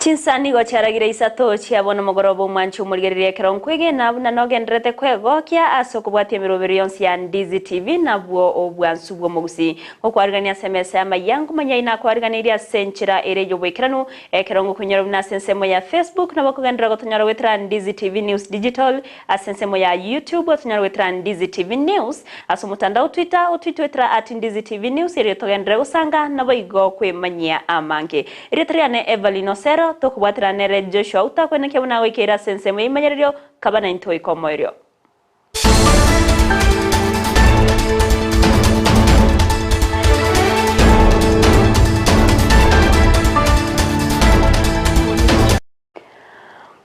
Chinsa nigo chiaragire isato chia bono mogoroba omwanchi omorigereria ekero nkwegena buna nogendererete kwegokia ase okobwatia emerobero yonsi ya Ndizi TV nabwo obwansu bw'omogusii. Ngokwarigania ase emesa y'amayia nkomanya aye nakwariganeirie ase enchera ere y'oboikeranu ekero ngokonyora buna ase ensemo ya Facebook nabo okogenderera gotonyora goetera Ndizi TV News Digital ase ensemo ya YouTube otonyora goetera Ndizi TV News ase omotandao Twitter otwitwetera at Ndizi TV News erio togenderere gosanga naboigo kwemanyia amange. Erieta riane Evelyn Osero, tokobwatera nere Joshua otakwenekia buna agoikeire ase ensemo y'eimanyererio, kaba naintwe goika omoerio.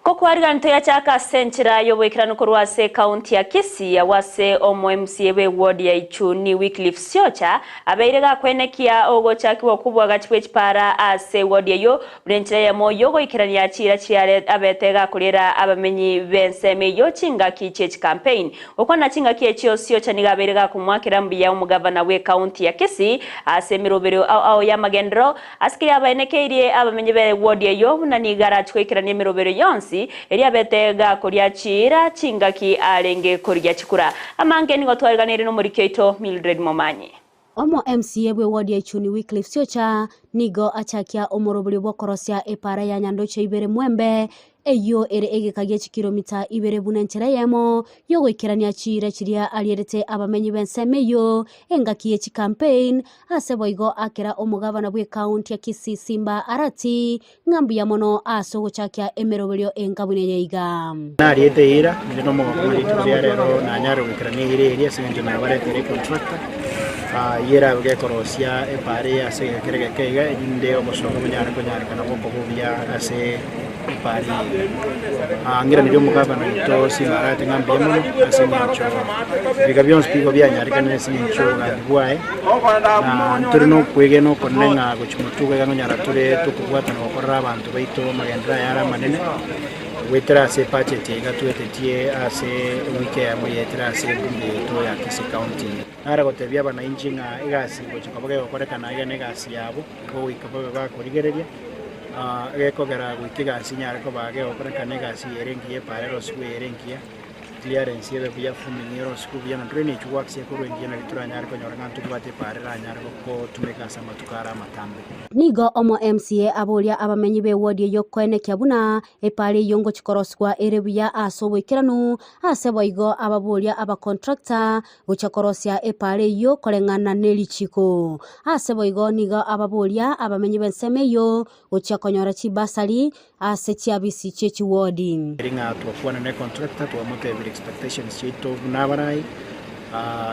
Kokwariganto yachaka ase enchera y'oboikeranu korwa ase ekaunti ya Kisii agwo ase omo MCA bwe ward ya Ichuni Wycliffe Siocha abeire gakwenekia ogochakigwa kw'oboagachi bwe chipara ase eward eyio buna enchera eyemo y'ogoikerania chiira chiare abete gakoriera abamenyi b'ensemo eyio chingaki chie chicampaign. Gokwana chingaki echio Siocha nigo abeire gakomoakera mbuya omogavana bw'ekaunti ya Kisii ase emeroberio ao ao y'amagenderero Ase keria abaenekeirie abamenyi be wodi eyio buna nigo arachie goikerania emeroberio yonsi eria abete gakoria chiira chingaki arenge korigia chikura. Amange nigo twariganeirie nomoriki oito Mildred Momanyi. Omo MCA bwe wodi ya Ichuni Wycliffe Siocha nigo achakia omoroberio bw'okorosia epaara ya Nyandoche ibere Mwembe Eyio ere egeka gie chikiromita ibere buna enchera eyemo y'ogoikerania chiira chiria arierete abamenyi b'ensemo eyio engaki ye chicampaign, ase boigo akera omogabana bw'ecounty ya Kisii Simba Arati ng'a mbuya mono ase ogochakia emeroberio enga buna eye iga. Nariete eira, ninde nomogoko buna rituko ria rero nanyare goikerania eira eria ase eng'encho nabaretere econtractor, eyio erabe gekorosia epaara eye ase egeka kere geke iga, erinde obosoka bonyare konyarekana bokoba obuya ase. Epaara eye. Ng'iranerie omogabana oito Simba Arati ng'a mbuya mono ase eng'encho ebiga bionsi pigo bianyarekanire ase eng'encho y'obogambi bwaye, na ntore nokwegena okonene ng'a gochia motwe iga nonyara tore tokobwatana gokorera abanto baito amagenderero aya are amanene, goetera ase ebudget iga twetetie ase ewiki eyemo yaetire ase ebunge yaito ya Kisii County. Nare gotebia abanainchi ng'a egasi gochia koba gegokorekana iga negasi yabo, igo goika babe bakorigereria. Gekogera goika egasi enyare koba gegokorekana egasi ere engiya epaara erosigwe ere engiya, clearance ebe buya, forming erosigwe buya, na drainage works ekorwe engiya nari toranyare konyora ng'a ntobwate epaara eranyare gotumeka ase amatuko are amatambe. Nigo omo MCA aboria abamenyi b'ewodi eyio koenekia buna epaara eyio ngochia korosigwa ere buya ase oboikeranu, ase boigo ababoria abacontractor gochia korosia epaara eyio koreng'ana ne richiiko. Ase boigo nigo ababoria abamenyi b'ensemo eyio gochia konyora chibasari ase chiabisi chie chiwodi. Eri ng'a twakwana ne contractor twamotebirie expectations chiaito buna abarai,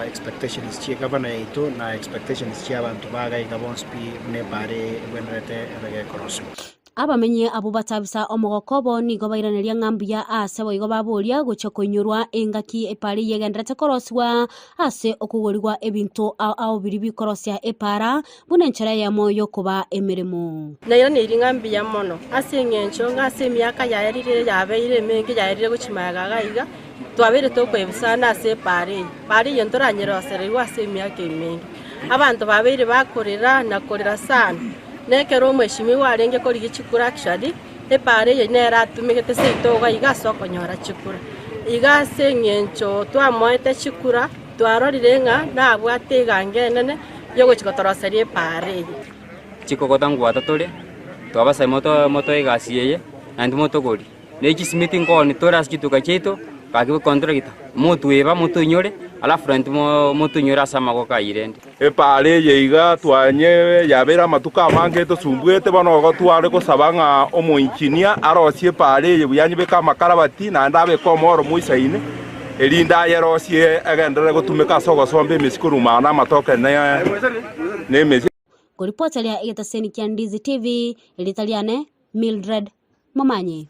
expectations chie gavana yaito na expectations chia abanto ba iga iga bonsi pi buna epaara eye ebwenerete ebe gekorosiwa. Abamenyi abwo batabisa omogoko obo nigo bairaneria ng'a mbuya aase boigo baboria gochia koinyorwa engaki epaara eyio egendererete korosigwa ase okogorigwa ebinto ao ao biria bikorosia epaara buna enchera eyemo y'okobaa emeremo. Nairaneirie ng'a mbuya mono ase engencho ng'a ase emiaka yaerire yabeire emenge yaerire gochia magega iga iga, twabeire tokoebusana ase epaara eye. Epaara eye ntoranyeroserigwe ase emiaka emenge. Abanto babeire bakorera na korera sana. Nekero omweshimiwa arenge korigia chikura actually, epaara eye nere atumegete seito iga iga ase okonyora chikura. Iga ase eng'encho twamoete chikura, twarorire ng'a nabwate egango enene yogochia gotoroseria epaara eye. Chikogota ngwata tore, twabasae moto motoe egasi eye, naende motogori. Ne chisimiti nkoni tore ase chituka chiaito, gaki contractor, motweba motoinyore, alafu naintwe mo motoinyore ase amagoko ayio rende. Epaara eye iga twanye yabeire amatuko amange etosumbuete, bono igo tware gosaba ng'a omoinjinia arosie epaara eye buya anyebeke amakarabati, naende abeke omoro moisaine, erinde ayerosie egenderere gotumeka ase ogosomba emesi korwa maana amatoke na emesi. Nkoripoteria egetaseni kia Ndizi TV, erieta riane Mildred Momanyi.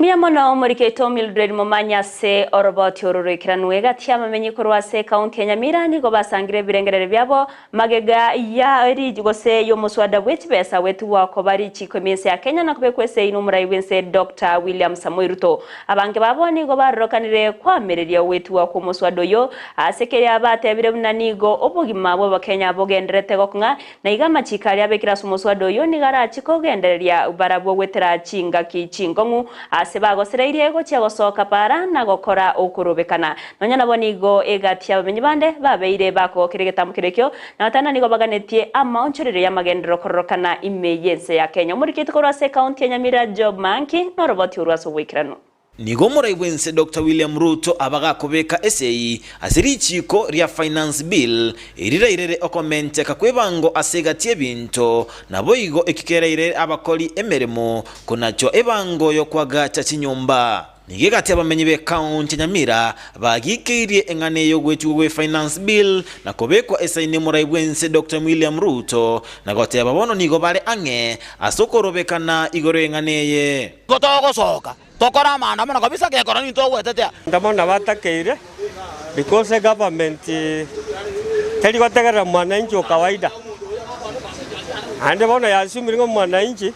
Mbuya mono omoriketo Mildred Momanyi ase oroboti oro roikeranu egati y'abamenyi korwa ase ekaunti ya Nyamira nigo basangire ebirengererio biabo magega ya gose y'omoswada bwe chibesa gwetigwa koba richiko ime ense ya Kenya na kobekwa esegi nomorai bw'ense Doctor William Samoei Ruto. Abange babo nigo barorokanire koamereria ogwetigwa kw'omoswada oyo ase keria batebire buna nigo obogima bw'abakenya bogendererete gokong'a Na iga amachiko aria abekire ase omoswada oyio nigo arache kogendereria barabwo goetera chingaki chinkong'u aase bagosereirie gochia gosoka para na gokora okorobekana. Nonya nabo nigo egati y'abamenyi bande babeire bakogokera egetambo keria ekio, na batana nigo baganetie amaonchorerio y'amagenderero kororokana ime y'ense ya Kenya. Omoriketi korwa ase ekaunti ya Nyamira Job Manki noroboti orwo ase oboikeranu. Nigo omorai bw'ense Doctor William Ruto aba gakobeka esegi ase richiiko ria Finance Bill erirairere okomenteka kw'ebango ase egati y'ebinto, naboigo eki kerairere abakori emeremo konachwa ebango y'okoagacha chinyomba. Nigo egati abamenyi b'ekaunti ya Nyamira bagikeirie eng'ana ey'ogwechigwa gwe Finance Bill na kobekwa esaini omorai bw'ense Doctor William Ruto na goteba bono nigo bare ang'e ase okorobekana igoro y'eng'ana eye. Igo togosoka, tokore amaandamano kabisa, gekora ninto ogwetetea. Ndamona nabatakeire because egovernment teri gotegerera mwananchi o kawaida. Naende bono yasumire ng'a omwananchi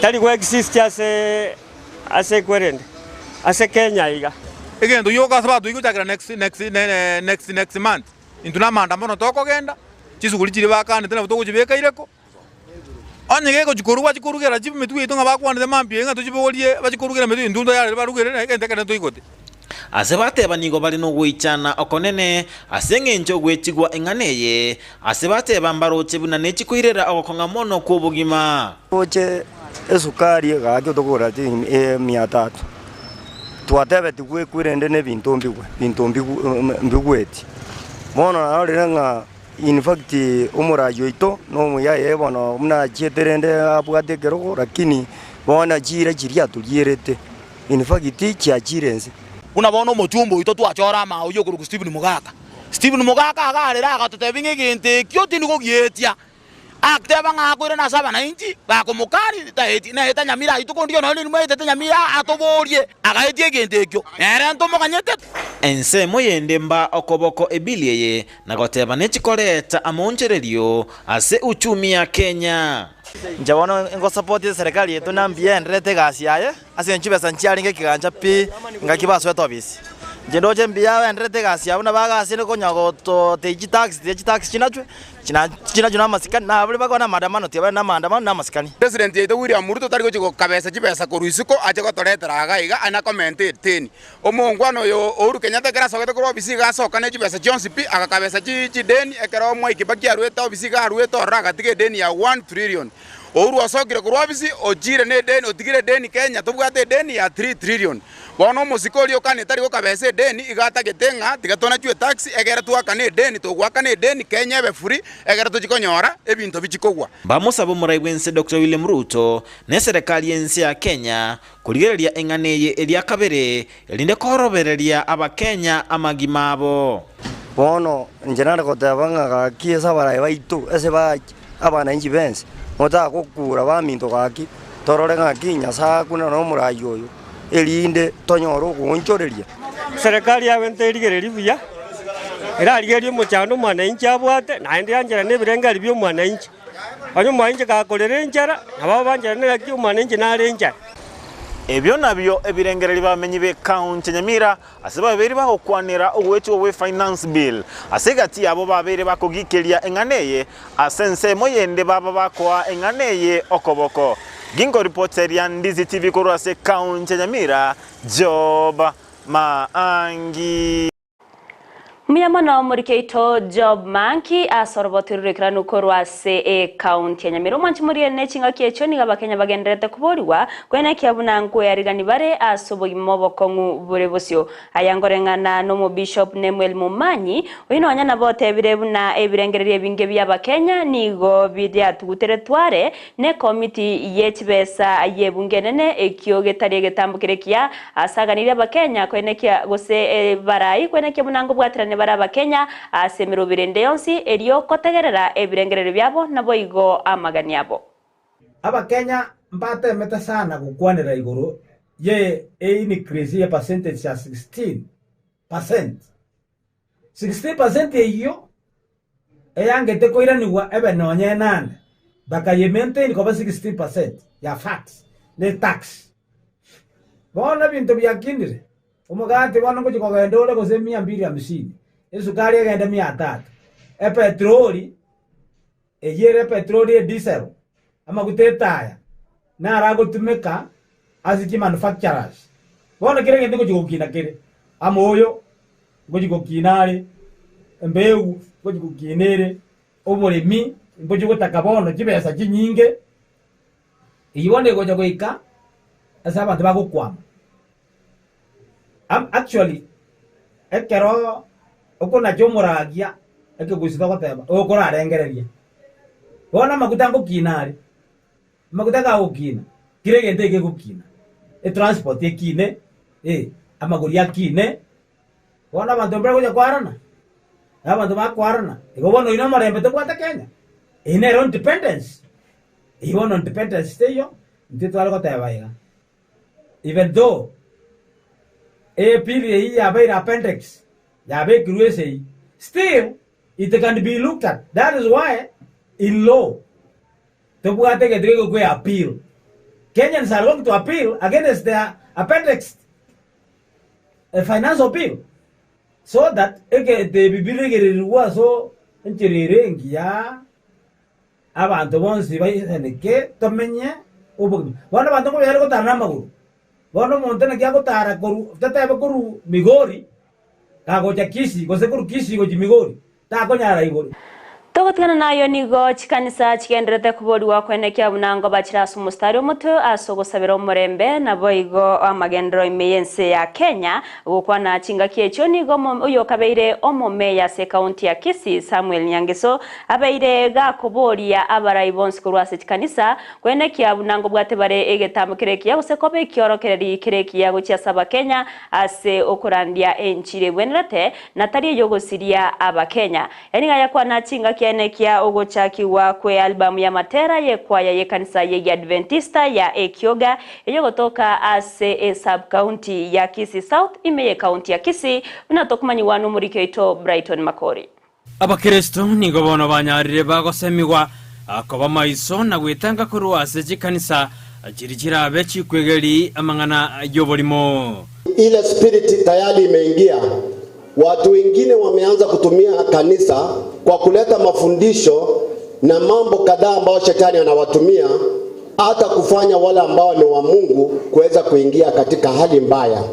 tari go exist ase ase ekwerende ase Kenya iga. Egento gioka ase batwai gochakera next next next next month, intwe na amaandamano tokogenda, chisuguri chiria bakanete nabo togochibeka ireko. Onye gegochia korwa bachia korugera chimetwe yaito ng'a bakwanete mambia ng'a tochibogorie bachie korugera emetwe intwe ntoyarere barugere na egento ekere ntoigote. Ase bateba nigo bare nogoichana okonene ase engencho ogwechigwa eng'ana eye, ase bateba mbaroche buna nechikoirera ogokong'a mono kw'obogima. Toche esukari egaki otokogora mia tatu, twatebetigwe ekwe rende na ebinto mbigwe, binto mbigweti. Bono narorire ng'a In fact omoraia oito nomuya ee bono buna achiete rende abwate ekerogo lakini bono chiira chiria atorierete in fact chiachire inse. Buna bono omochumba oito twachora amaoyio okorokwa Stephen Mogaka. Stephen Mogaka agarera agatotebia ng'a egento ekio tindi kogietia. Agateba ng'a akoirana ase abanainchi bakomokani taeti naete Nyamira ayio tokondigia nonya neri mwaetete Nyamira atoborie agaetia egento ekio nere ntomoganyete. Ensemo yende mba okoboko ebili eye Na goteba nechikoreta amaonchorerio ase uchumi ya Kenya. Inche bono ngosupport eserekari yaito na mbuya enderete egasi yaye, ase eng'encho chibesa nchiarenge ekegancha pi ngaki basoete ofisi. Inche ndoche mbuya enderete egasi yabo nabo agasire konya gototei chitax tiga chitax chinachwe, china chinachwe na amasikani, na baria bakore na maandamano tiga bare na maandamano na amasikani. President yaito William Ruto tari gochia gokabesa chibesa korwa isiko ache gotoretera iga iga aye nakomenta eteni. Omongwana oyo Uhuru Kenyatta ekero asogete korwa ofisi iga asoka ne chibesa chionsi pi, agakabesa chideni, ekero Mwai Kibaki aruete ofisi iga aruete ororo agatiga edeni ya one trillion. Uhuru osokire korwa ofisi ochire ne edeni otigire edeni Kenya tobwate edeni ya three trillion. Bono omosike oria okane tari gokabesa edeni iga atagete ng'a tiga tonachwe etax egere twakane edeni togoakana edeni Kenya ebe free egere tochie konyora ebinto bichie kogwa. Bamosabe omorai bw'ense Doctor William Ruto na eserekari y'ense ya Kenya Korigereria eng'ana eye eria kabere, erinde korobereria Abakenya amagima abo. Bono inche nare goteba ng'a gaki ase abarai baito, ase abananchi b'ense, motagokura baminto gaki, torore ng'aki Nyasae akune nomorai oyo, erinde tonyore ogoonchoreria. Serikali yabo terigereria buya, erarigererie omochando omwananchi abwate, naende yancherane ebirengererio bia omwananchi. Onye omwananchi gakorera enchara, nabo abancherane naki omwananchi nare enchara. Ebio nabio ebirengererio bamenyi b'Ekaunti ya Nyamira ase babeire bagokwanera ogoetigwa gwe Finance Bill. Ase egati yabo babeire bakogikeria eng'ana eye ase ensemo yende baba bakoa eng'ana eye okoboko. Ginkoripoteria Ndizi TV korwa ase Ekaunti ya Nyamira, Job Maangi. Mbuya mono omoriki oito Job Manki ase oroboti rw'ekeranu korwa ase ecounty ya Nyamira. Omwanchi morie ne chingaki echio nigo abakenya bagendererete koborigwa koenekia buna nkweyarigani bare ase obogima obokong'u bore bosio. Aya nkoreng'ana n'omobishop Nemuel Momanyi oyio nonya nabo otebire buna ebirengererio ebinge bi'abakenya nigo biriatuguteretwe are Nekomiti ye chibesa y'ebunge enene ekio getari egetambo kere ekiya ase aganirie Abakenya koenekia gose barai koenekia buna ngobwaterane bare Abakenya ase emeroberi ende yonsi erio kotegerera ebirengererio biabo naboigo amagani abo. Abakenya mbatemete sana gokwanera igoro. ye eincrease ye percentage ya 16%. 16% eyio eyangete koiranigwa ebe nonye enane, bakaye maintain koba 16% ya VAT ne tax. Bono ebinto biakinire, omogati bono ngochia kogenda ore gose mia mbili hamsini, esukari egende mia tatu, epetroli Eyio ere epetroli, edisel, amaguta etaya, naro agotumeka ase chimanufacturers. Bono kera egento ngochia gokina kere, amoyo ngochia gokina are, embegu ngochia gokina ere, oboremi mbochia gotaka bono chibesa chinyinge, eyio bono egocha goika ase abanto bagokwama. Actually, ekero okonacha omoragia ekegusii togoteba okorarengereria, bono amaguta ngokina are, amaguta gagokina, kera egento egegokina, etransport ekine, eh, amagori akine, bono abanto mbare gocha kwarana, na abanto bakwarana, igo bono oyio na omorembe tobwate Kenya, eyio nero independence, eyio bono independence teiyo, intwe tware goteba iga. Even though ebill eyio yabeire appendix yabekirwe esegi, still it can be looked at. That is why in law tobwate egento gegokwa appeal. Kenyans are going to appeal against the appendix financial bill so that egento ebi biregererigwe ase enchera ere engiya. Abanto bonsi baisaneke tomenye obogima. Bono abanto nkobiare gotara namagoro. Bono omonto naki agotara korwa totebe korwa Migori kagocha Kisii gose korwa Kisii gochia Migori takonyara igoro. Togotigana nayo nigo chikanisa chigendererete koborigwa koenekia buna ngoba chire ase omostari omotwe ase ogosabera omorembe naboigo amagenderero ime y'ense ya Kenya. Gokwana chingaki echio nigo oyokabeire omomeya ase ekaunti ya Kisii Samuel Nyangeso Abeire gakoboria abarai bonsi korwa ase chikanisa, koenekia buna ngobwate bare egetambo kere ekiya gose koba ekiorokereri kere ekiya gochia ase Abakenya ase okorandia enchiri egwenerete na tari ey'ogosiria Abakenya. Enigo yakwana chingaki aenekia ogochakigwa kwe albamu y'amatera y'ekwaya y'ekanisa y'Egiadventista ya Ekioga eyogotoka ase esub-county ya Kisii South ime y'ecounty ya Kisii buna tokomanyigwa nomoriki oito Brighton Makori. Abakristo nigo bono banyarire bagosemigwa koba maiso na gwetanga korwa ase chikanisa chiria chirabe chikwegeri amang'ana y'oborimo. Ile spirit tayari imeingia. Watu wengine wameanza kutumia kanisa kwa kuleta mafundisho na mambo kadhaa ambayo shetani anawatumia hata kufanya wale ambao ni wa Mungu kuweza kuingia katika hali mbaya.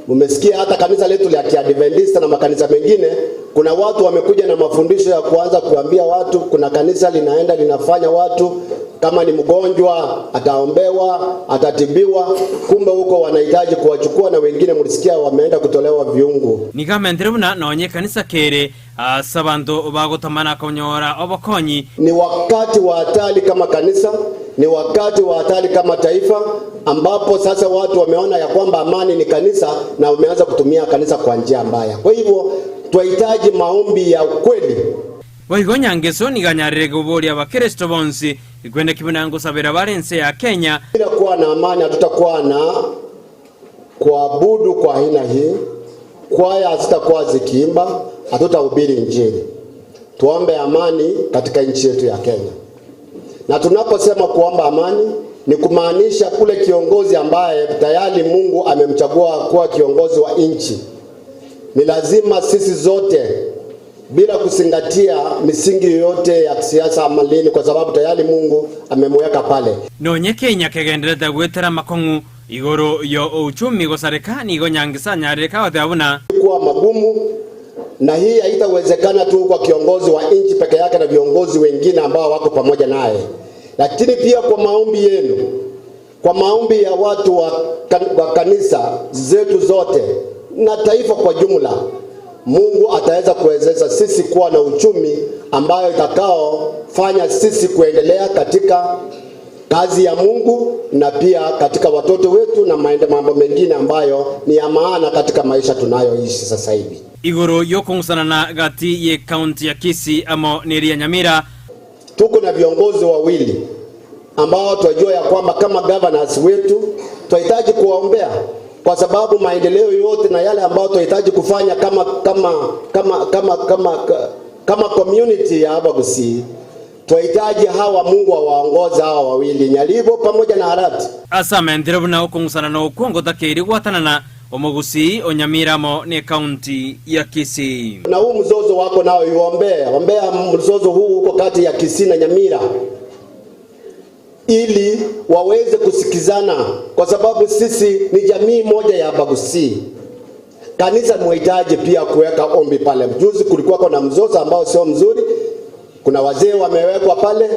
Mumesikia hata kanisa letu la Kiadventista na makanisa mengine, kuna watu wamekuja na mafundisho ya kuanza kuambia watu, kuna kanisa linaenda linafanya watu kama ni mgonjwa ataombewa, atatibiwa. Kumbe huko wanahitaji kuwachukua, na wengine mlisikia wameenda kutolewa viungu. Nigo amentere buna nonye ekanisa kere ase abanto bagotomana konyora obokonyi. Ni wakati wa hatari kama kanisa, ni wakati wa hatari kama taifa, ambapo sasa watu wameona ya kwamba amani ni kanisa na wameanza kutumia kanisa kwa njia mbaya. Kwa hivyo twahitaji maombi ya ukweli. Boigo Nyangeso nigo anyarire koboria abakeresito bonsi kwenda ki buna ngosabera bare ense ya Kenya. Bila kuwa na amani hatutakuwa na kuabudu kwa aina hii, kwaya hazitakuwa zikiimba, hatutahubiri Injili. Tuombe amani katika nchi yetu ya Kenya. Na tunaposema kuomba amani ni kumaanisha kule kiongozi ambaye tayari Mungu amemchagua kuwa kiongozi wa nchi. Ni lazima sisi zote bila kuzingatia misingi yoyote ya kisiasa ama lini, kwa sababu tayari Mungu amemweka pale. Nonye Kenya kegendererete goetera amakong'u igoro y'ouchumi gosareka, nigo Nyangisa anyarire kagoteba buna. Kuwa magumu na hii haitawezekana tu kwa kiongozi wa nchi peke yake na viongozi wengine ambao wako pamoja naye, lakini pia kwa maombi yenu, kwa maombi ya watu wa kanisa zetu zote na taifa kwa jumla, Mungu ataweza kuwezesha sisi kuwa na uchumi ambayo itakaofanya sisi kuendelea katika kazi ya Mungu na pia katika watoto wetu na mambo mengine ambayo ni ya maana katika maisha tunayoishi sasa hivi. Igoro y'okong'usanana gati y'ekaunti ya Kisii amo neria ya Nyamira. Tuko na viongozi wawili. ambao twajua ya kwamba kama governors wetu twahitaji kuwaombea kwa sababu maendeleo yote na yale ambayo twahitaji kufanya kama kama kama kama kama kama community ya hapa Gusii twahitaji hawa Mungu awaongoze hawa wawili Nyaribo pamoja na Arati. Ase amentire buna okong'usana na okwo ngotakeire gwatanana omogusii o Nyamira amo n'Ekaunti ya Kisii. Na huu mzozo wako nao iombee, ombea mzozo huu uko kati ya Kisii na Nyamira ili waweze kusikizana, kwa sababu sisi ni jamii moja ya Abagusii. Kanisa muhitaji pia kuweka ombi pale. Juzi kulikuwa na mzozo ambao sio mzuri, kuna wazee wamewekwa pale,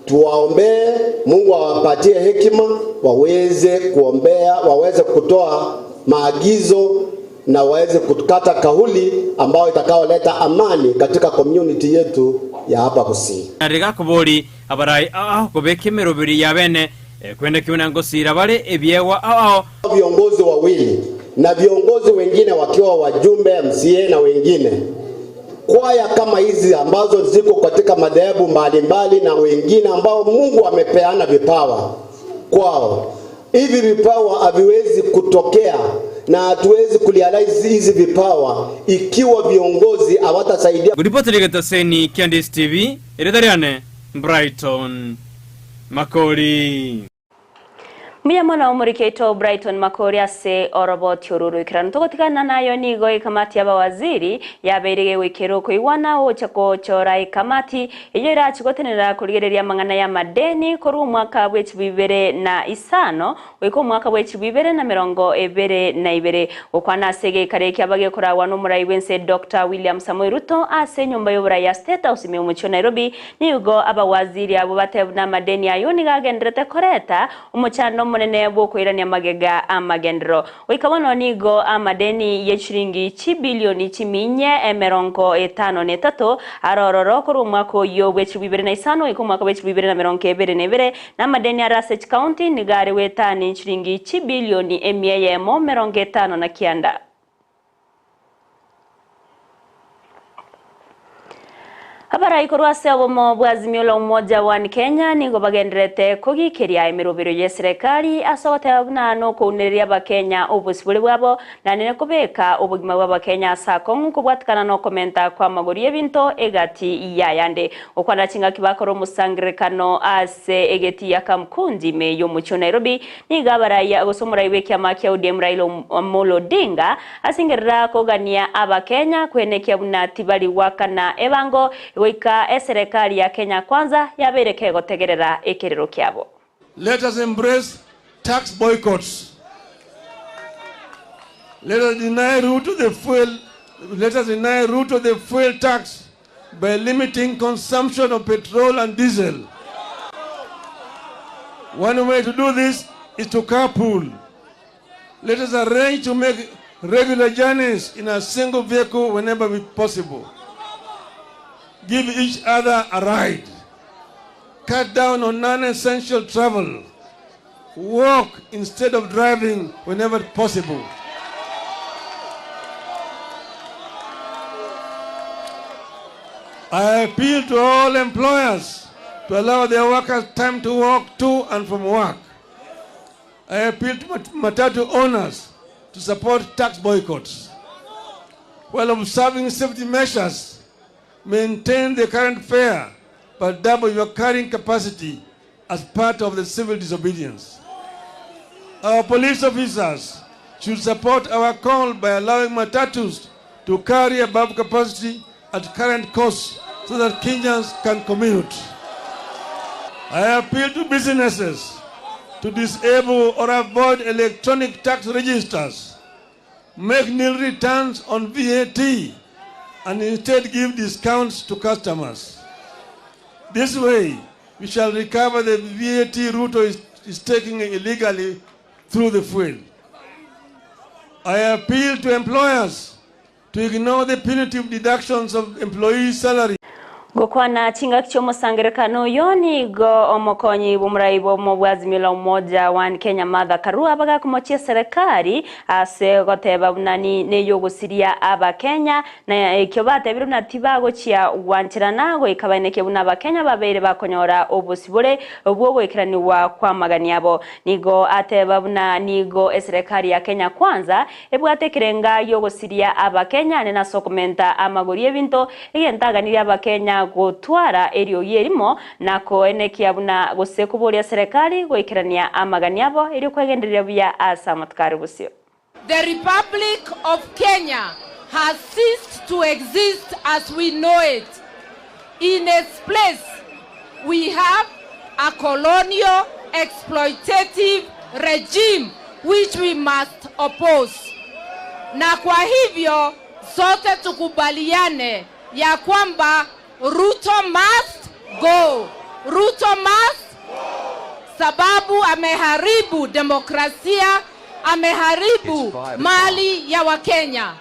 tuwaombee, Mungu awapatie hekima waweze kuombea, waweze kutoa maagizo na waweze kukata kauli ambayo itakaoleta amani katika community yetu ya hapa Gusii. Na rigakobori abarai ao ao kobeka emeroberi ya bene, ekwendekiwe na ngosiira bare ebiegwa ao ao. Viongozi wawili na viongozi wengine wakiwa wajumbe MCA na wengine, kwaya kama hizi ambazo ziko katika madhehebu mbalimbali na wengine ambao Mungu amepeana vipawa kwao, hivi vipawa haviwezi kutokea na hatuwezi kurealize hizi vipawa ikiwa viongozi hawatasaidia. Ngoripoti rigetaseni kia Ndisi TV, erieta riane Brighton Makori. Mbuya mono omoriki oito Brighton Makori ase oroboti oru oroikeranu. Togotigana nayo nigo ekamati y'abawaziri yabeire gegoikera okoigwana gocha gochora ekamati eyio erachi gotenenera korigereria amang'ana y'amadeni korwa omwaka bw'echibwibere na isano goika omwaka bw'echibwibere na merongo ebere na ibere. Gokwana ase egekare ekiaba gekoragwa n'omorai bw'ense Dr. William Samoei Ruto ase enyomba y'oborai ya State House ime omochie o Nairobi, nigo abawaziri abwo batebwa na amadeni ayo nigo agenderete koreta omochando omonene bw'okoirania magega amagenderero. Goika bono nigo amadeni ye chiringi chibilioni chiminye 53 arororo korwa omwaka oyo bw'echibwibere na isano goika omwaka bw'echibwibere na merongo ebere na ibere, na amadeni are ase chikaunti nigo are goetani chiringi chibilioni 159. Abarai korwa ase obomo bwa Azimio la Umoja One Kenya nigo bagenderete kogikeria emerobero ya eserekari ase ogoteba buna nokounereria abakenya obosibore bwabo naende kobeka obogima bwa abakenya ase akong'u kobwatikana na okomenta kwa amagori y'ebinto egati yayande. Gokwana chingaki bakora omosangererekano ase egeti ya Kamkunji ime y'omochie o Nairobi, nigo abarai gose omorai bw'ekiama kia ODM Raila Amolo Odinga asingerera kogania abakenya kwenekia buna tibari gwakana ebango goika eserekari ya Kenya Kwanza yabeire kegotegerera ekerero kiabo. Let us embrace tax boycotts. Let us deny Ruto the fuel, let us deny Ruto the fuel tax by limiting consumption of petrol and diesel. One way to do this is to carpool. Let us arrange to make regular journeys in a single vehicle whenever possible. Give each other a ride. Cut down on non-essential travel. Walk instead of driving whenever possible. I appeal to all employers to allow their workers time to walk to and from work. I appeal to matatu owners to support tax boycotts. While observing safety measures, maintain the current fare, but double your carrying capacity as part of the civil disobedience. Our police officers should support our call by allowing matatus to carry above capacity at current costs so that Kenyans can commute. I appeal to businesses to disable or avoid electronic tax registers, make nil returns on VAT, and instead give discounts to customers. This way, we shall recover the VAT Ruto is taking illegally through the fuel. I appeal to employers to ignore the punitive deductions of employee salary. Gokwana chingaki chi'omosangererekano oyo nigo omokonyi bw'omorai bw'obomo bwa Azimio la Umoja One Kenya Martha Karua bagakomochia eserekari ase goteba buna neyogosiria abakenya na ekio batebire buna tibagochia gwancherana goika baenekie buna abakenya babeire bakonyora obosibore bw'ogoikeranigwa kw'amagani abo. Nigo ateba buna nigo eserekari ya Kenya Kwanza ebwate ekerenga gi'ogosiria Abakenya ane nase okomenta amagori y'ebinto, egento aganirie Abakenya gotwara eriogi erimo na koenekia buna gose koboria serekari goikerania amagani abo erio kwegendereria buya ase amatuko are bosio. The Republic of Kenya has ceased to exist as we know it. In its place, we have a colonial exploitative regime which we must oppose. Na kwa hivyo sote tukubaliane ya kwamba Ruto must go. Ruto must sababu ameharibu demokrasia, ameharibu mali ya Wakenya.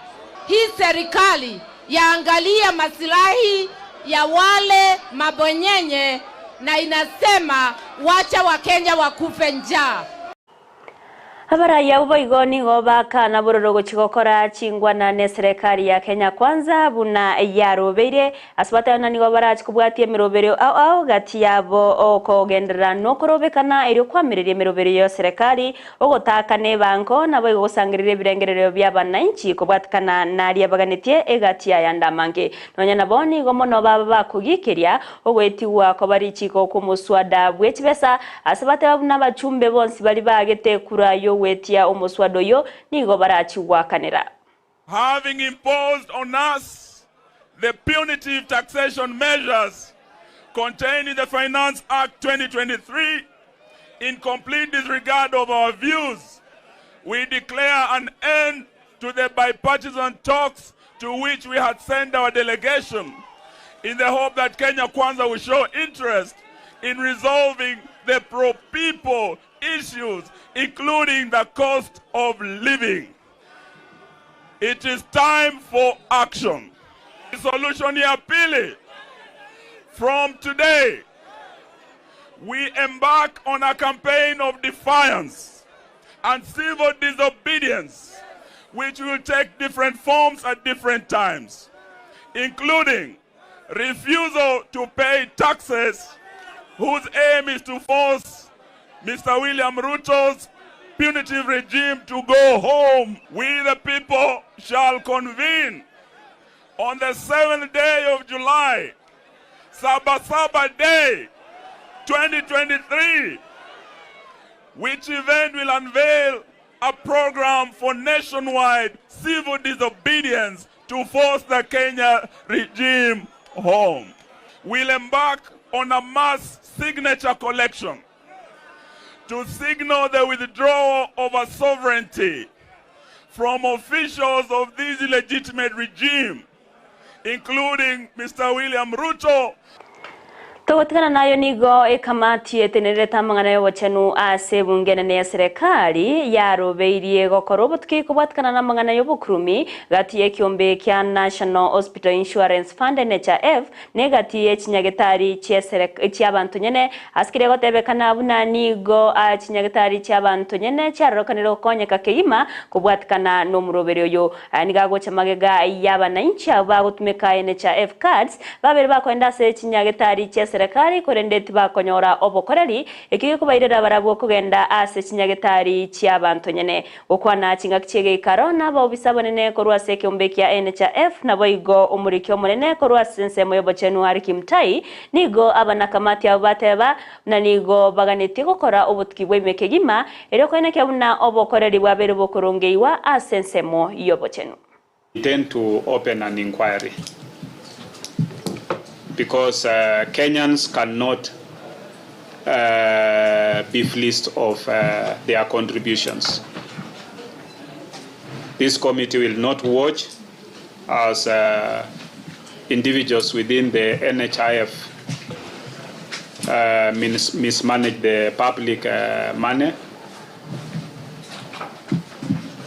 Hii serikali yaangalia masilahi ya wale mabwenyenye na inasema wacha Wakenya wakufe njaa. Abarai abwo boigo nigo bakana bororo gochia gokora chingwana na eserekari ya Kenya Kwanza buna yarobeire ase bateba buna nigo barachi kobwatia emeroberio ao ao gati yabo okogenderera na okorobekana erio kwamireria emeroberio ya eserekari ogotakana ebango naboigo gosangereria ebirengererio bia abananchi kobwatikana naria baganetie egati yayande amange. Nonya nabo nigo mono baba bakogikeria ogoetigwa koba richiko kw'omoswada bwe chibesa ase bateba buna abachumbe bonsi baria baagete ekura y'ogwetia omoswada oyio nigo barachigwakanera. Having imposed on us the punitive taxation measures contained in the Finance Act 2023, in complete disregard of our views, we declare an end to the bipartisan talks to which we had sent our delegation in the hope that Kenya Kwanza will show interest in resolving the pro-people issues, including the cost of living. It is time for action. Solution ya pili, from today, we embark on a campaign of defiance and civil disobedience, which will take different forms at different times, including refusal to pay taxes whose aim is to force Mr. William Ruto's punitive regime to go home. We the people shall convene on the 7th day of July, Saba Saba Day, 2023, which event will unveil a program for nationwide civil disobedience to force the Kenya regime home. We'll embark on a mass signature collection to signal the withdrawal of our sovereignty from officials of this illegitimate regime, including Mr. William Ruto. Togotigana nayo nigo ekamati etenererete amang'ana y'obochenu ase ebunge enene ya serekari yarobeirie gokora obotuki kobwatikana namang'ana y'obokurumi gati y'ekiombe kia National Hospital Insurance Fund, NHIF, na egati ye chinyagetari chi'abanto nyene ase keria gotebekana buna nigo chinyagetari chi'abanto nyene chiarorekanire gokonyeka kegima kobwatikana nomoroberi oyo. Aya nigo agocha magega y'abanainchi abwo bagotumeka NHIF cards babere bakoenda ase chinyagetari chi'eserekari korende tibakonyora obokoreri, ekio gekobairera barabwo kogenda ase chinyagetari chi'abanto nyene. Gokwana chingaki chi'egeikaro nabaobisa abanene korwa ase ekeombe kia NHIF naboigo omoriki omonene korwa ase ensemo y'obochenu Harry Kimutai nigo abanakamati abwo bateba buna nigo baganetie gokora obotuki bwa ime kegima erio koenekia buna obokoreri bwabeire bokorongeiwa ase ensemo y'obochenu. Intend to open an inquiry because uh, Kenyans cannot uh, be fleeced of uh, their contributions. This committee will not watch as uh, individuals within the NHIF uh, mismanage the public uh, money.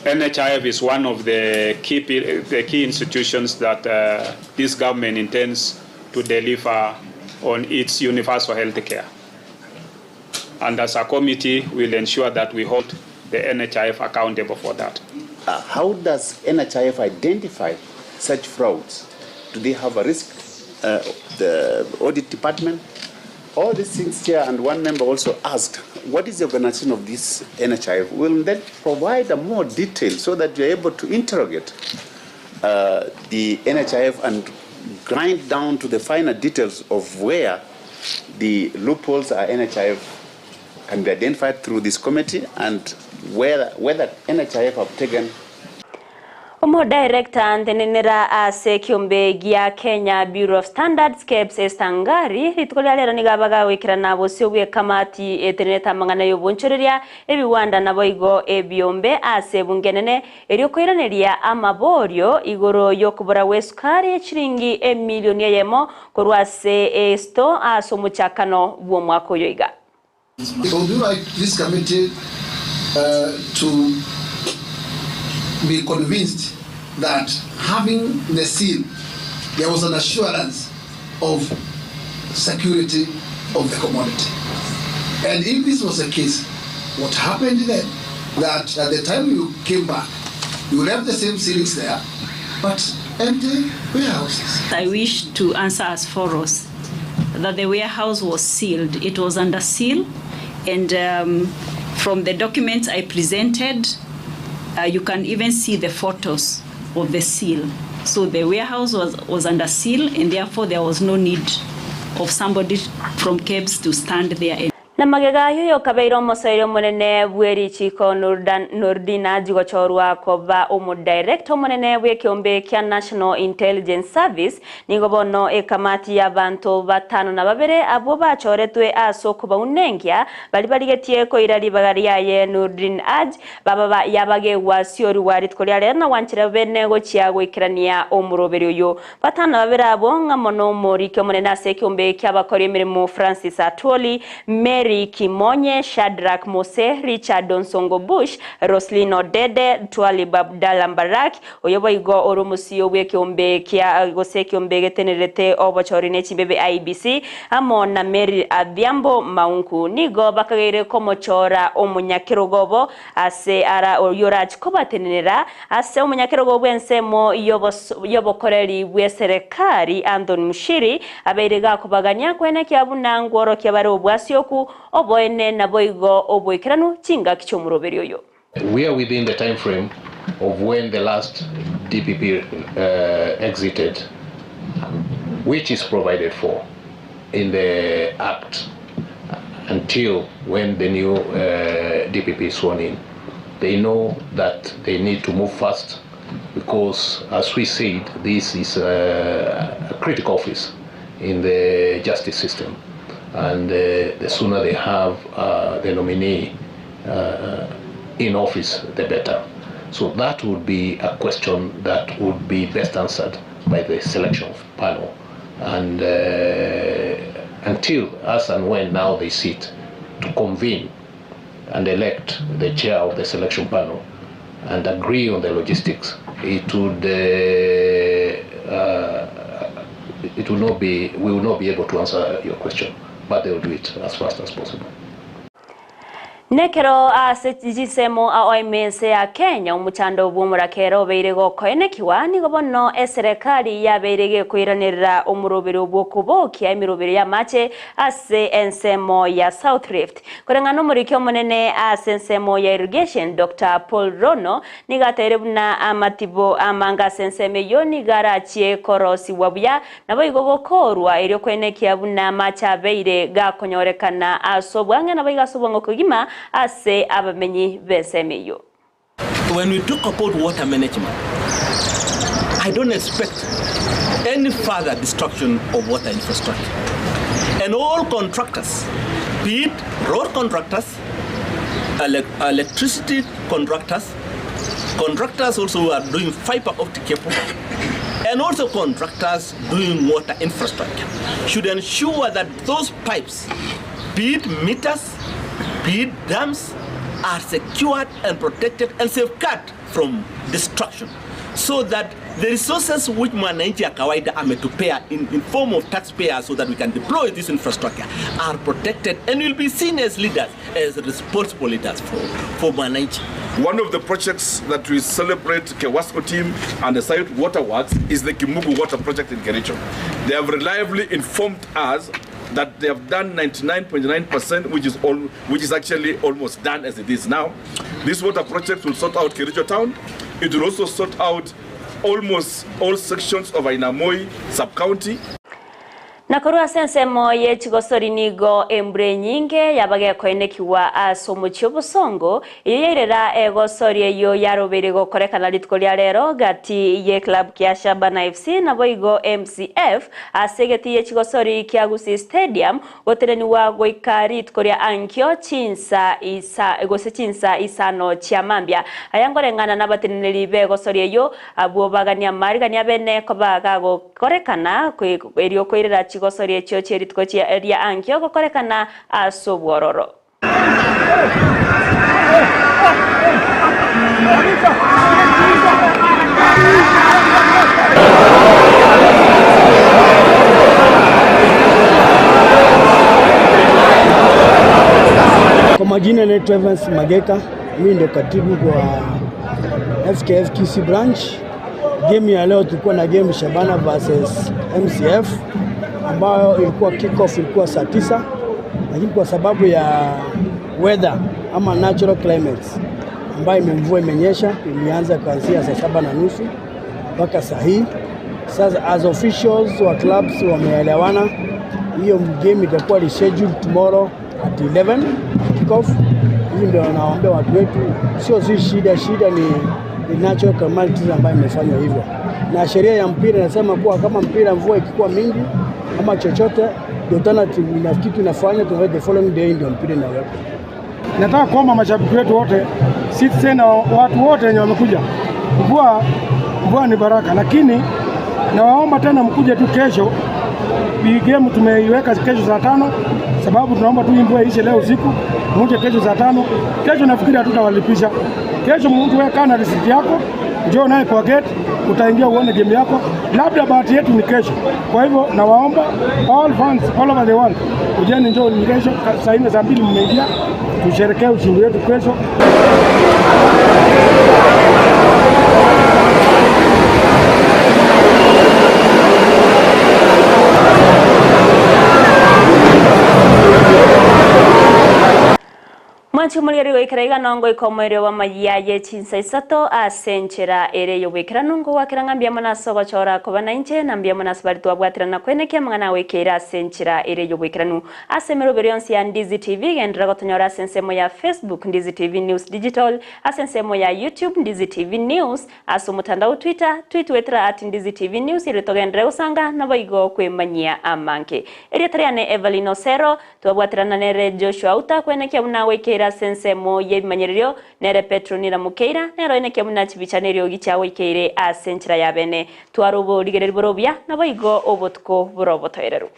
NHIF is one of the key, the key institutions that uh, this government intends to deliver on its universal health care. And as a committee, we'll ensure that we hold the NHIF accountable for that. Uh, how does NHIF identify such frauds? Do they have a risk, uh, the audit department? All these things here, and one member also asked, what is the organization of this NHIF? We'll then provide a more detail so that you're able to interrogate uh, the NHIF and grind down to the finer details of where the loopholes are NHIF can be identified through this committee and whether, whether NHIF have taken Omo-director ntenenera ase ekiombe gia Kenya Bureau of Standards, KEBS, Esther Ngari, rituko ria rero nigo abaga goikerana bosio bw'ekamati etenenete amang'ana y'obonchoreria ebiwanda naboigo ebiombe ase ebunge enene erio koiraneria amaborio igoro y'okobora gwa esukari echiringi emilioni eyemo korwa ase esto ase omochakano bw'omwaka oyo iga. It would be like this committee to be convinced that having the seal, there was an assurance of security of the commodity. And if this was the case, what happened then? That at the time you came back, you left the same ceilings there, but empty warehouses. I wish to answer as follows that the warehouse was sealed. It was under seal, and from the documents I presented, you can even see the photos of the seal. So the warehouse was under seal, and therefore there was no need of somebody from KEBS to stand there. And na magega yoyo kabeire omosoeri omonene bw'erichiko Nurdin Haji gochorwa koba omo-director omonene bw'ekiombe kia National Intelligence Service nigo bono ekamati y'abanto batano na babere abwo bachoretwe ase okobaunengia bari barigetie koira ribaga riaye Nurdin Haji baba yabagegwa siori rituko ria rero na gwanchera bene gochia goikerania omoroberi oyo batano na babere abo ng'amo na omoriki omonene ase ekiombe kiabakori emirimo Francis Atwoli Mary Kimonye, Shadrack Mose, Richard Onsongo Bush, Roslyn Odede, Twalib Abdalla Mbarak, oyo boigo ore omosia bw'ekiombe kia gose ekiombe getenerete obochori ne chimbebe IEBC amo na Mary Adhiambo Maunku nigo bakageire komochora omonyakerogo obo ase ara oyo orachi kobatenenera ase omonyakerogo bw'ensemo y'obokoreri bw'eserekari Anthony Mushiri abeire gakobagania kwenekia buna ngworokia bare obwasioku oboene naboigo oboikeranu chingaki chi'omoroberi oyo. We are within the time frame of when the last DPP exited, which is provided for in the Act until when the new DPP is sworn in. They know that they need to move fast because, as we said, this is a critical office in the justice system. And the sooner they have the nominee in office, the better. So that would be a question that would be best answered by the selection panel. And until, as and when now they sit to convene and elect the chair of the selection panel and agree on the logistics, it will not be, we will not be able to answer your question, but they will do it as fast as possible. Nekero ase chisemo OMS ya Kenya omuchando bw'omorakera obeire gokoenekiwa nigo bono eserekari yabeire gekoiranerera omorobere bw'okobokia emirobere y'amache ase ensemo ya South Rift koreng'ana omoriki omonene ase ensemo ya irrigation Dr. Paul Rono nigo ateire buna amatibo amanga ase ensemo eyo nigo arachie korosiwa buya naboigo gokorwa erio koenekia buna amache abeire gakonyorekana ase obwang'e naboigo ase obwang'e kogima ase abamenyi b'ensemo eyo. When we talk about water management, I don't expect any further destruction of water infrastructure. And all contractors, be it road contractors, electricity contractors, contractors also who are doing fiber optic cable, and also contractors doing water infrastructure, should ensure that those pipes, be it meters, be it dams, are secured and protected and safeguarded from destruction, so that The resources which mwananchi ya kawaida ametupea in, in form of taxpayers so that we can deploy this infrastructure are protected and will be seen as leaders, as responsible leaders for, for mwananchi. One of the projects that we celebrate Kewasco team and the site waterworks is the Kimugu water project in Kericho. They have reliably informed us that they have done 99.9%, which is all, which is actually almost done as it is now. This water project will sort out Kericho town. It will also sort out almost all sections of Ainamoi sub-county. Na korwa ase ensemo ye chigosori nigo embura enyinge yaba gekoenekigwa ase omochie obosongo, eyio yairera egosori eyio yarobeire gokorekana rituko ria rero gati ye club kia Shabana FC naboigo MCF ase egetii ye chigosori kia Gusii Stadium gotenenigwa goika rituko ria ankio chinsa isa gose chinsa isano chia mambia. Aya nkoreng'ana nabateneneri b'egosori eyio abwo bagania amarigani abene koba gagokorekana erio koirera chigosori echio chie rituko ria ankio gokorekana ase obwororo. Kwa majina naitwa Evans Mageka, mimi ndio katibu kwa FKF Kisii branch. Game ya leo tulikuwa na game Shabana versus MCF ambayo ilikuwa kick off ilikuwa saa 9, lakini kwa sababu ya weather ama natural climates ambayo mvua imenyesha, ilianza kuanzia saa 7:30 mpaka saa hii. Sasa as officials wa clubs wameelewana, hiyo game itakuwa rescheduled tomorrow at 11 kick off. Hivi ndio nawaambia watu wetu, sio si shida, shida ni the natural calamities ambayo imefanywa hivyo, na sheria ya mpira inasema kuwa kama mpira mvua ikikuwa mingi ama chochote, the alternative ina kitu inafanya tunaweka the following day ndio mpira inawekwa. Nataka kuomba mashabiki wetu wote, Citizen na watu wote wenye wamekuja, mvua ni baraka, lakini nawaomba tena mkuje tu kesho. Hii game tumeiweka kesho saa 5, sababu tunaomba tu mvua iishe leo usiku, muje kesho saa 5. Kesho nafikiri hatutawalipisha. Kesho mtu wewe kaa na receipt yako, njoo naye kwa gate, utaingia uone game yako. Labda bahati yetu ni kesho. Kwa hivyo nawaomba all fans all over the world, ujeni njoo ni kesho saa 4 saa 2 mmeingia, tusherekee ushindi wetu kesho. Mwanche omorigereria goikera iga nongo ika omoerio bw'amayia ye chinsa isato ase enchera ere y'oboikeranu ngogwakera ng'a mbuya mono ase ogochora koba nainche, na mbuya mono ase baria twabwaterana koenekia amang'ana agoikeire ase enchera ere y'oboikeranu. Ase emeroberi yonsi ya Ndizi TV, genderera gotonyora ase ensemo ya Facebook, Ndizi TV News Digital, ase ensemo ya YouTube, Ndizi TV News, ase omotandao Twitter, twitwetera at Ndizi TV News erio togenderere gosanga naboigo kwemanyia amange. Erieta riane Evelyn Osero, Twabwaterana nere Joshua Auta kwenekia buna agoikeire ase ensemo y'ebimanyererio, nere Petro nira Mokeira, nere oenekia buna chibicha neriogi chiagoikeire ase enchera ya bene. Twara oborigereria bore obuya, naboigo obotuko bore obotoereru.